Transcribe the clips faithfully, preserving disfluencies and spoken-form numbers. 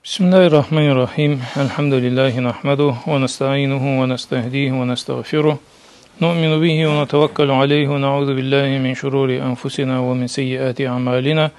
بسم الله الرحمن الرحيم. الحمد لله نحمده ونستعينه ونستهديه ونستغفره. نؤمن به ونتوكل عليه ونعوذ بالله من شرور أنفسنا ومن سيئات أعمالنا.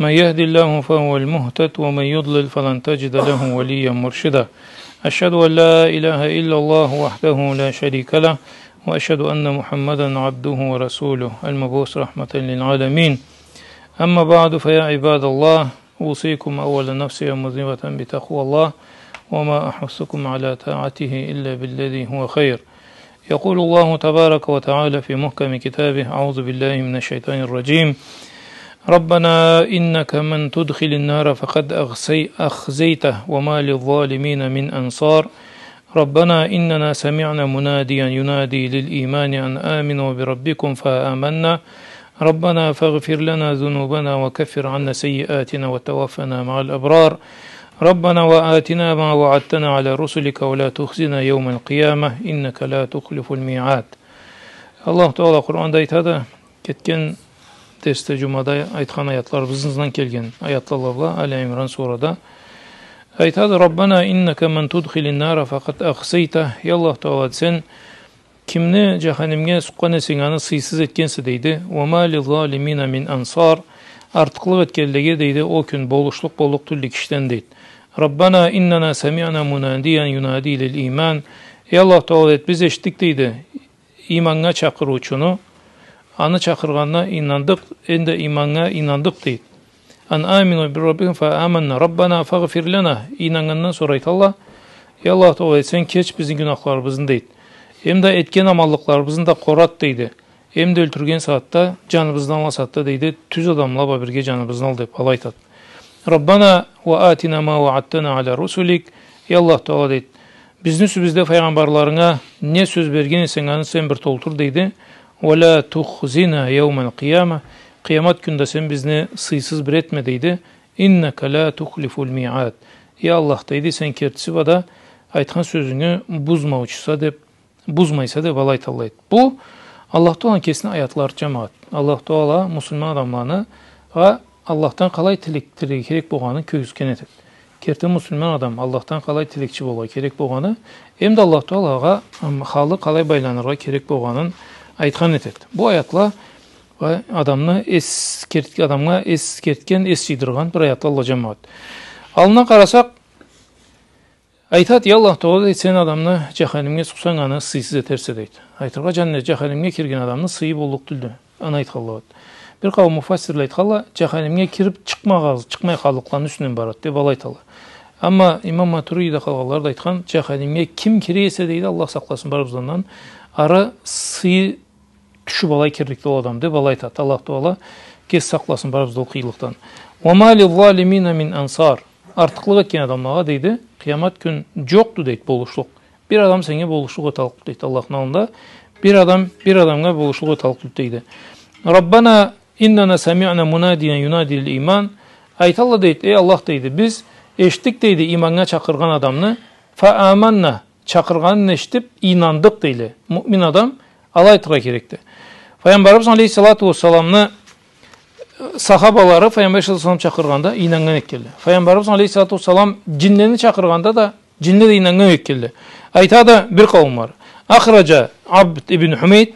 من يهد الله فهو المهتد ومن يضلل فلن تجد له وليا مرشدا. أشهد أن لا إله إلا الله وحده لا شريك له وأشهد أن محمدا عبده ورسوله المبعوث رحمة للعالمين. أما بعد، فيا عباد الله، أوصيكم أولا نفسي مذنبة بتقوى الله، وما أحثكم على طاعته إلا بالذي هو خير. يقول الله تبارك وتعالى في محكم كتابه: أعوذ بالله من الشيطان الرجيم. ربنا إنك من تدخل النار فقد أخزي-، أخزيته وما للظالمين من أنصار. ربنا إننا سمعنا مناديا ينادي للإيمان أن آمنوا بربكم فآمنا. ربنا فاغفر لنا ذنوبنا وكفر عنا سيئاتنا وتوفنا مع الأبرار. ربنا وآتنا ما وعدتنا على رسلك ولا تخزنا يوم القيامة إنك لا تخلف الميعاد. Аллаху Таала Къуранда айтады, кетген дерсде, джумада айтхан аятларыбыздан келген аятла бла, Али Имран сурада. Айтады: «Раббана иннака ман тудхилин нара факъад ахзайта». Я Аллах Таала, сен кимни джаханимге сукъгъан эсенг, аны сыйсыз этгенсе, дейди. «Ва ма лиззалимина мин ансар». Артыкълыкъ этгенлеге, дейди, ол кюн болушлукъ боллукъ тюлдю кишиден, дейди. «Раббана иннана самиъна мунадиян юнади лил иман». Эй Аллах Таала, дейди, биз эшитдик, дейди, иманнга чакъырыучуну, аны чакъыргъанына ийнандыкъ, энди иманнга ийнандыкъ, дейди. «Ан амину би раббикум фа аманна, раббана фагъфир лана». Ийнаннгандан сора айталла: «Я Аллах Таала, сен кеч бизни гюнахларыбызны», дейди. «Эм да этген аманлыкъларыбызны да къорат», дейди. «Эм да ёлтюрген сагъатда, джаныбызны алгъан сагъатда», дейди, «тюз адамла бла бирге джаныбызны ал», деп, алай айтады. «Раббана ва атина ма ваадтана аля русулик». Я Аллах Таала, дейди, бизни юсюбюзде файгъамбарларынга не сёз берген эсенг, аны сен бир толтур, дейди. «Ва ля тухзина яумал къияма». Къыямат кюнде сен бизни сыйсыз бир этме, дейди. «Иннака ля тухлифул миад». Я Аллах, дейди, сен кертиси бла да айтхан сёзюнгю бузмаучуса, деп, бузмайса, деп, алай айталла, дейди. Бу Аллах Тааланы кесини аятлары, джамагъат. Аллах Таала муслиман адамланы, а, Аллахдан къалай тилек-, тилерге керек болгъанын кёргюзген этеди. Керти муслиман адам Аллахдан къалай тилекчи болургъа керек болгъаны, эм да Аллах Таалагъа, ам, халы къалай байланыргъа керек болгъанын айтхан этеди. Бу аятла, а, адамны эс керт-, адамгъа эс кертген, эс джыйдыргъан бир аятла, джамагъат. Аллына къарасакъ, айтады: «Я Аллах Таала, — дейди, — сен адамны джаханимге сукъсанг, аны сыйсыз этерсе», дейди. Айтыргъа, джаннет, джаханимге кирген адамны сыйы боллукъ тюлдю. Аны айтханла. Бир къауум муфассирле айтханла, джаханимге кирип чыкъмагъан, чыкъмай къаллыкъланы юсюнден барады, деп, алай айталла. Амма имам Матуриди да, къалгъанла да айтхан, джаханимге ким кире эсе, дейди, Аллах сакъласын барыбыздан, ары сыйы тюшюп алай кирликди ол адам, деп, алай айтады. Аллах Таала кеси сакъласын барыбызны ол къыйынлыкъдан. «Ва ма лиззалимина мин ансар». Артыкълыкъ этген адамлагъа, дейди, къыямат кюн джокъду, дейди, болушлукъ. Бир адам сеннге болушлукъ эталлыкъ, дейди, Аллахны аллында. Бир адам бир адамгъа болушлукъ эталлыкъ тюлдю, дейди. «Раббана иннана самиъна мунадиян юнади лил иман». Айталла, дейди: «Эй Аллах, — дейди, — биз эшитдик, — дейди, — иманнга чакъыргъан адамны. Фа аманна, чакъыргъанын эшитип, ийнандыкъ», дейле. Муъмин адам алай айтыргъа керекди. Файгъамбарыбыз алейхиссалату уассаламны сахабалары Файгъамбар алейхиссалату уассалам чакъыргъанда ийнаннган этгенле. Файгъамбарыбыз алейхиссалату уассалам джинлени чакъыргъанда да, джинле да ийнаннган этгенле. Айтады бир къауум бар. Ахраджа Абд ибн Хумейд.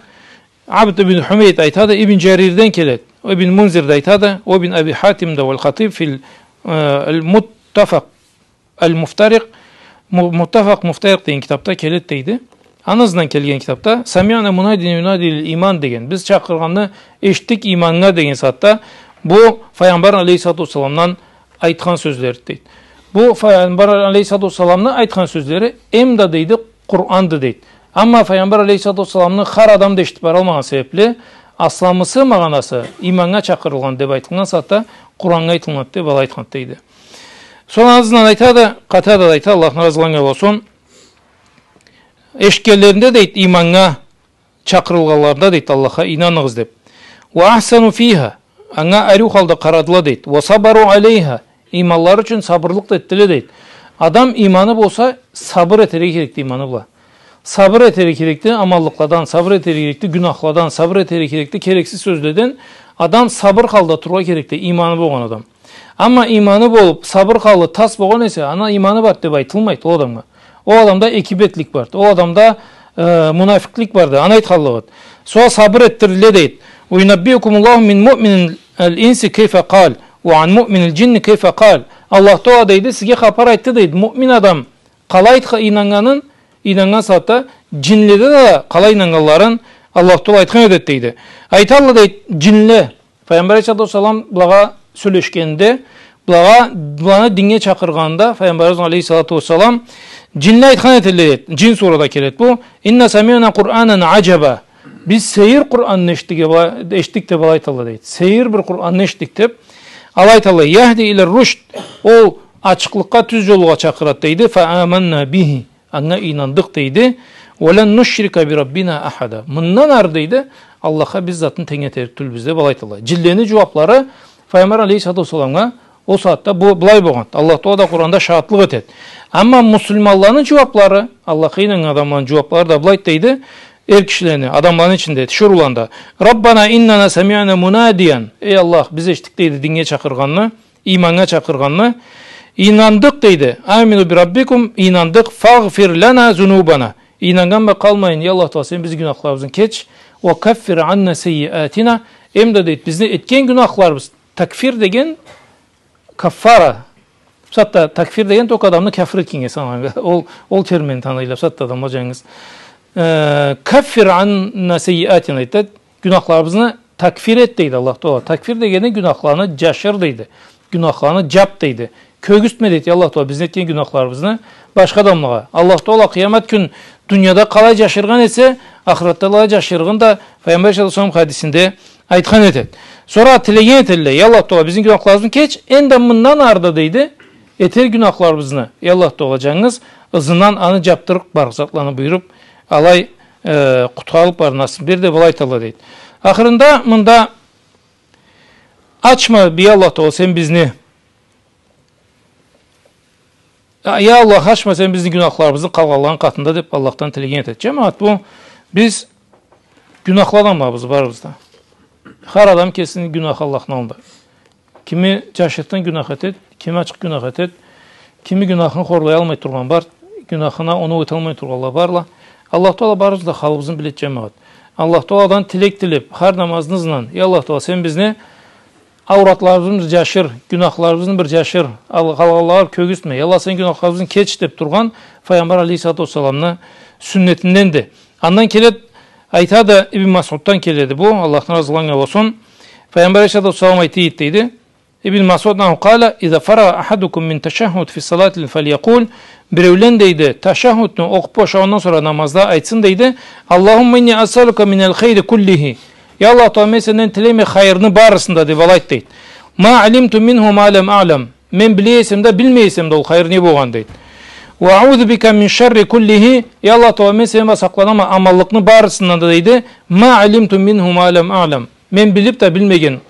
Абд ибн Хумейд айтады, Ибн Джарирден келеди. Ибн Мунзир да айтады, Ибн Аби Хатим да, валь Хатиб филь, э, аль Муттафакъ аль-Муфтарикъ, Му-, Муттафакъ Муфтарикъ деген китапда келеди, дейди. Аны ызындан келген китапда «Самиъна мунадин юнади лил иман» деген, «Биз чакъыргъанны эшитдик иманнга» деген сагъатда, бу Файгъамбар алейхиссалату уассаламдан айтхан сёзлери, дейди. Бу Файгъамбар алейхиссалату уассаламны айтхан сёзлери эм да, дейди, Къуранды, дейди. Амма Файгъамбар алейхиссалату уассаламны хар адам да эшитип баралмагъан себепли, асламысы, магъанасы, иманнга чакъырылгъан деп айтылгъан сагъатда Къураннга айтылынады деп алай айтхан, дейди. Сонг аны ызындан айтады, Къатада да айтады, Аллахны разылыгъы анга болсун. Эшитгенлеринде, дейди, иманнга чакъырылгъанларында, дейди, Аллахха ийнаныгъыз деп. «Ва ахсану фиха», анга ариу халда къарадыла, дейди. «Ва сабару алейха», иманлары ючюн сабырлыкъ да этдиле, дейди. Адам иманы болса, сабыр этерге керекди иманы бла. Сабыр этерге керекди аманлыкъладан, сабыр этерге керекди гюнахладан, сабыр этерге керекди керексиз сёзледен. Адам сабыр халда турургъа керекди, иманы болгъан адам. Амма иманы болуп, сабыр къаллы, тас болгъан эсе, аны иманы барды деп айтылмайды ол адамгъа. Ол адамда эки бетлик барды. Ол адамда, э, мунафикълик барды. Аны айтханлыгъыды. Сора сабыр этдирдиле, дейди. «وينبئكم الله من مؤمن الإنس كيف قال، وعن مؤمن الجن كيف قال». Аллах Таала, дейди, сизге хапар айтды, дейди. Муъмин адам къалай айтха-, ийнаннганын, ийнаннган сагъатда, джинледе да къалай ийнаннганларын Аллах Таала айтхан этеди, дейди. Айталла, дейди, джинле, Файгъамбар алейхиссалату уассалам былагъа сёлешгенде, былагъа, быланы диннге чакъыргъанда, Файгъамбарыбыз алейхиссалату уассалам, джинле айтхан этелле, дейди. Джин сурада келеди бу. «إنا سمعنا قرآنا عجبا». Биз сейир Къуранны эшитдик, эшитдик деп алай айталла, дейди. Сейир бир Къуранны эшитдик деп алай айталла. «يهدي إلى الرشد». Ол ачыкълыкъгъа, тюз джолгъа чакъырады, дейди. «فآمنا به». Анга ийнандыкъ, дейди. «ولن نشرك بربنا أحدا». Мындан ары, дейди, Аллахха биз затын тенг этерик тюлбюз деп алай айталла. Джинлени джууаплары Файгъамбар алейхиссалату уассаламгъа ол сагъатда бу, былай болгъан. Аллах Таала да Къуранда шагъатлыкъ этеди. Амма муслиманланы джууаплары, Аллахха ийнаннган адамланы джууаплары да былайды, дейди. Эр кишилени, адамланы ичинде, тиширыуланда. «ربنا إننا سمعنا مناديا». Эй Аллах, биз эшитдик, дейди, диннге чакъыргъанны. Ийманнга чакъыргъанны. Ийнандыкъ, дейди. «آمنوا بربكم», ийнандыкъ. «فاغفر لنا ذنوبنا». Ийнаннган бла къалмайын, я Аллах Таала, сен бизни гюнахларыбызны кеч. «وكفر عنا سيئاتنا». Эм да, дейди, бизни этген гюнахларыбыз. Такфир деген каффара. Бусагъатда такфир деген только адамны кафир этгеннге саналгъан. Ол, ол терминни таныйла бусагъатда адамла джангыз. Э, «كفر عنا سيئاتنا», дейди. Гюнахларыбызны такфир эт, дейди Аллах Таала. Такфир дегени гюнахланы джашыр, дейди. Гюнахланы джап, дейди. Кёргюзтме, дейди Аллах Таала, бизни этген гюнахларыбызны башха адамлагъа. Аллах Таала къыямат кюн дунияда къалай джашыргъан эсе, ахыратда алай джашырыгъын да Файгъамбар саллаллаху алейхи ва саллам хадисинде айтхан этеди. Сора тилеген этелле, я Аллах Таала, бизни гюнахларыбызны кеч, энди мындан ары да, дейди, этер гюнахларыбызны, я Аллах Таала, джангыз ызындан аны джапдырыкъ бар затланы буюруп, алай, э, къутхарылып барыргъа насыб бер деп алай айталла, дейди. Ахырында мында ачма, бий Аллах Таала, сен бизни, я, я Аллах, ачма сен бизни гюнахларыбызны къалгъанланы къатында деп Аллахдан тилеген этеди. Джамагъат, бу биз гюнахладанмабыз барыбыз да. Хар адам кесини гюнахы Аллахны аллында. Кими джашыртын гюнах этед, кими ачыкъ гюнах этед, кими гюнахын хорлаялмай тургъан бар, гюнахына оноу эталмай тургъанла барла. Аллах Таала барыбызны да халыбызны билед, джамагъат. Аллах Тааладан тилек тилеб, хар намазны ызындан, я Аллах Таала, сен бизни аууратларыбызны бир джашыр, гюнахларыбызны бир джашыр, ал-, къалгъанлагъа кёргюзтме, я Аллах, сен гюнахларыбызны кеч деб тургъан Файгъамбар алейхиссалату уассаламны сюннетинденди. Андан келед, айтады, Ибн Масъуддан келеди бу, Аллахдан разылыкъ анга болсун. Файгъамбар алейхиссалату уассалам айтады, дейди, Ибн Масъуд анху къала: «Иза фарагъа ахадукум мин ташаххуд фи салати фальякъул». Биреулен, дейди, ташаххудну окъуб бошагъандан сора намазда айтсын, дейди: «Аллахумма инни асъалука миналь хайри куллихи». Я Аллах Таала, мен сенден тилейме хайырны барысын да, деб алай айт, дейди. «Ма алимту минху ма лам аълам». Мен биле эсем да, билмей эсем да ол хайыр не болгъан, дейди. «Ва аузу бика мин шарри куллихи». Я Аллах Таала, мен сенден сакъланама аманлыкъны барысындан да, дейди. «Ма алимту минху ма лам аълам». Мен билиб да билмеген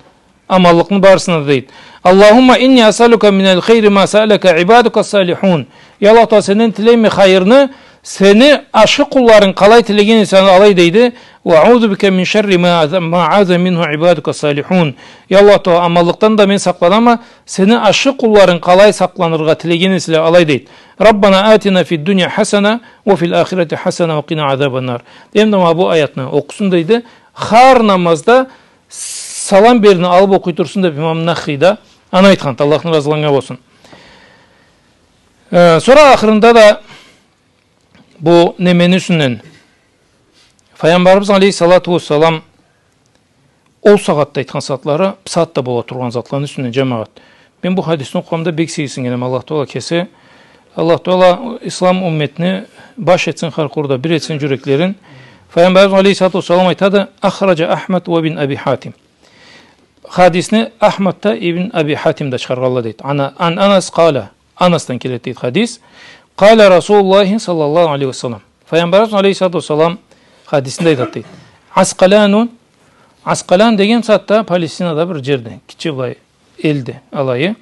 аманлыкъны барысына да, дейди. «Аллахумма инни асъалука миналь хайри ма саалака ибадука салихун». Я Аллах Таала, сенден тилейме хайырны, сени ашхы къулларынг къалай тилеген эсе алай, дейди. «Ва аузу бика мин шарри ма аза-, ма аза минху ибадука салихун». Я Аллах Таала, аманлыкъдан да мен сакъланама, сени ашхы къулларынг къалай сакъланыргъа тилеген эселе алай, дейди. «Раббана атина фид дуния хасана, ва фил ахирати хасана, ва къина азабан нар». Эм да ма бу аятны окъусун, дейди. Хар намазда салам берни алыб окъуй турсун деб, имам Нахаи да аны айтханды, Аллахны разылыгъы анга болсун. Э, сора ахырында да бу немени юсюнден, Файгъамбарыбыз алейхиссалату уассалам ол сагъатда айтхан затлары бусагъатда бола тургъан затланы юсюнден, джамагъат. Мен бу хадисни окъугъанымда бек сейирсиннгенме, Аллах Таала кеси, Аллах Таала ислам умметни баш этсин, хар къуру да бир этсин джюреклерин. Файгъамбарыбыз алейхиссалату уассалам айтады, ахраджа Ахмад ва ибн Аби Хатим. Хадисни Ахмад да, ибн Аби Хатим да чыгъаргъанла, дейди. Ан, ан Анас къала, Анасдан келеди, дейди, хадис. Къала Расулуллахи саллаллаху алейхи ва саллам. Файгъамбарыбыз алейхиссалату уассалам хадисинде айтады, дейди. Аскъалану, Аскъалан деген сагъатда Палестинада бир джерди, кичи былай элди алайы.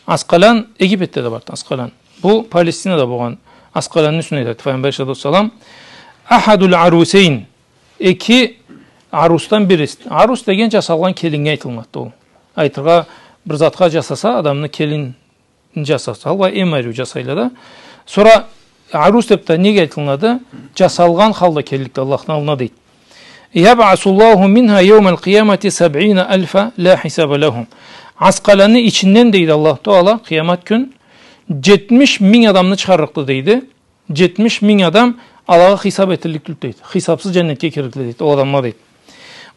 Аскъалан, Египетде да барды Аскъалан. Бу Палестинада болгъан Аскъаланны юсюнден айтады Файгъамбар алейхиссалату уассалам. Ахадуль арусейн, эки арусдан бириси. Арус деген джасалгъан келиннге айтылмакъды ол. Айтыргъа, Бир затха джасаса, адамны келин джасаса, алай эм ариу джасайла да. Сора арус деб да неге айтылынады? Джасалгъан халда келликди Аллахны аллына, дейди. يبعث الله منها يوم القيامة سبعين ألفا لا حساب لهم. Аскъаланны ичинден, дейди, Аллаху Таала къыямат кюн джетмиш минг адамны чыгъаррыкъды, дейди. Джетмиш минг адам, алагъа хисаб этиллик тюлдю, дейди. Хисабсыз джаннетге кирликле, дейди, ол адамла, дейди.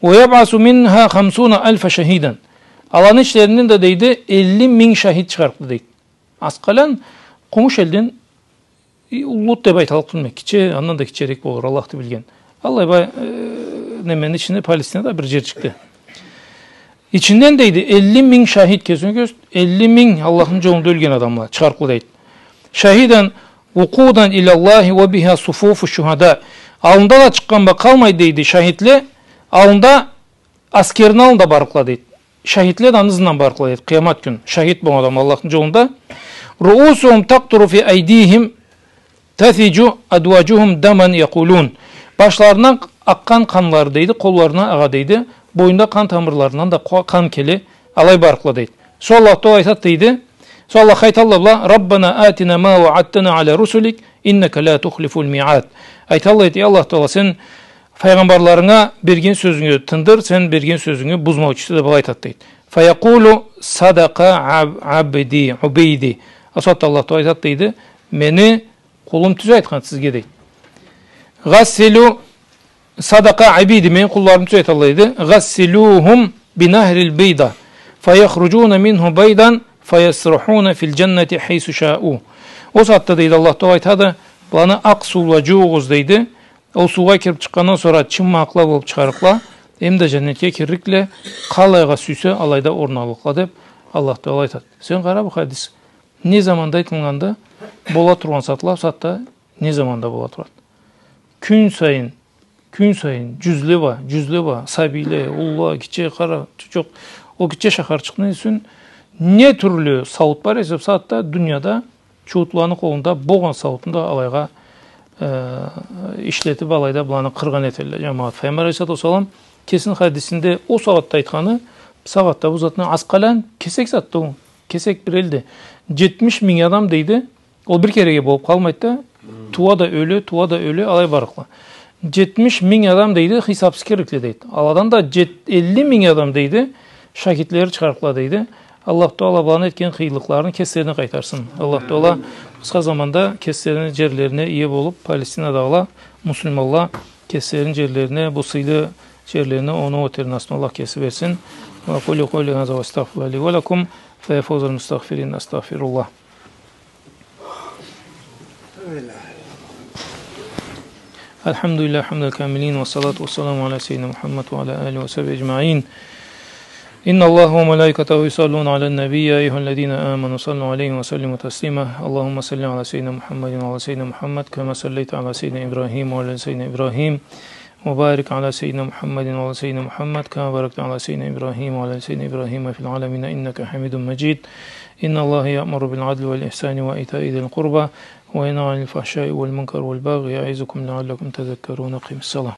ويبعث منها خمسون ألفا شهيدا. Аланы ичлеринден да, дейди, элли минг шахид чыгъарыкъды, дейди. Аскъалан къумуш элден, э, уллуду деб айталлыкъ тюлме. Кичи, андан да кичирек болур, Аллахды билген. Аллай бла, э, немени ичинде, Палестинада бир джерчикди. Ичинден, дейди, элли минг шахид, кесине кёз, элли минг Аллахны джолунда ёлген адамла чыгъарыкъла, дейди. شهيدا وقودا إلى الله وبها صفوف الشهداء. Аллында да чыкъгъан бла къалмайды, дейди, шахидле, аллында, аскерни аллында барлыкъла, дейди. Шахидле да аны ызындан барлыкъла, дейди, къыямат кюн. Шахид болгъан адам Аллахны джолунда. رؤوسهم تقطر في أيديهم تثج أوداجهم دما يقولون. Башларындан акъгъан къанлары, дейди, къолларына агъа, дейди. Боюнда къан тамырларындан да къа-, къан келе, алай барлыкъла, дейди. Сора Аллаху Таала айтады, дейди. Сора Аллахха айталла была: ربنا آتنا ما وعدتنا على رسلك إنك لا تخلف الميعاد. Айталла, дейди: эй Аллаху Таала, сен файгъамбарларынга берген сёзюнгю тындыр, сен берген сёзюнгю бузмаучуса, деб алай айтады, дейди. فيقول صدق عب-, عبدي، عبيدي. Ол сагъатда Аллаху Таала айтады, дейди: мени къулум тюз айтхан сизге, дейди. غسلوا، صدق عبيدي, мени къулларым тюз айталла, дейди. غسلوهم بنهر البيضة فيخرجون منه بيضا فيسرحون في الجنة حيث شاءوا. Ол сагъатда, дейди, Аллаху Таала айтады: буланы акъ суу бла джуугъуз, дейди. Ол суугъа кириб чыкъгъандан сора чыммакъла болуб чыгъарыкъла, эм да джаннетге кирликле, къалайгъа сюйсе, алайда орун аллыкъла, деб Аллаху Таала айтады. Сен къара, бу хадис не заманда айтылгъанды, бола тургъан сагъатла, сагъатда не заманда бола турады? Кюн сайын, кюн сайын джюзле бла, джюзле бла сабийле, уллула, кичи, къара, чучукъ, ол гитче шахарчыкъны юсюн не тюрлю сауут бар эсе, бу сагъатда дунияда чууутланы къолунда болгъан сауутну да алайгъа, э, ишлетиб, алайда буланы къыргъан этелле, джамагъат. Файгъамбар алейхиссалату уассалам кесини хадисинде ол сагъатда айтханы, бу сагъатда бу затны аскъалан кесек затды ол, кесек бир элди. Джетмиш минг адам, дейди, ол бир кереге болуб къалмайды да, тууа да ёле, тууа да ёле, алай барлыкъла. Джетмиш минг адам, дейди, хисабсыз кирликле, дейди. Аладан да джет-, элли минг адам, дейди, шахидлери чыгъарыкъла, дейди. Аллаху Таала буланы этген къыйынлыкъларын кеслерине къайтарсын. Аллаху Таала къысха заманда кеслерини джерлерине ие болуб, Палестинадагъыла, муслиманла кеслерини джерлерине, бу сыйлы джерлерине оноу этерге насыбны Аллах кеси берсин. وأقول قولي هذا وأستغفر الله لي ولكم، فيا فوز المستغفرين، أستغفر الله. الحمد لله حمد الكاملين، والصلاة والسلام على سيدنا محمد وعلى آله وصحبه أجمعين. إن الله وملائكته يصلون على النبي، يا أيها الذين آمنوا صلوا عليه وسلموا تسليما. اللهم صل على سيدنا محمد وعلى سيدنا محمد كما صليت على سيدنا إبراهيم وعلى سيدنا إبراهيم، وبارك على سيدنا محمد وعلى سيدنا محمد كما باركت على سيدنا إبراهيم وعلى سيدنا إبراهيم في العالمين إنك حميد مجيد. إن الله يأمر بالعدل والإحسان وإيتاء ذي القربى وينهى عن الفحشاء والمنكر والبغي يعظكم لعلكم تذكرون. أقم الصلاة.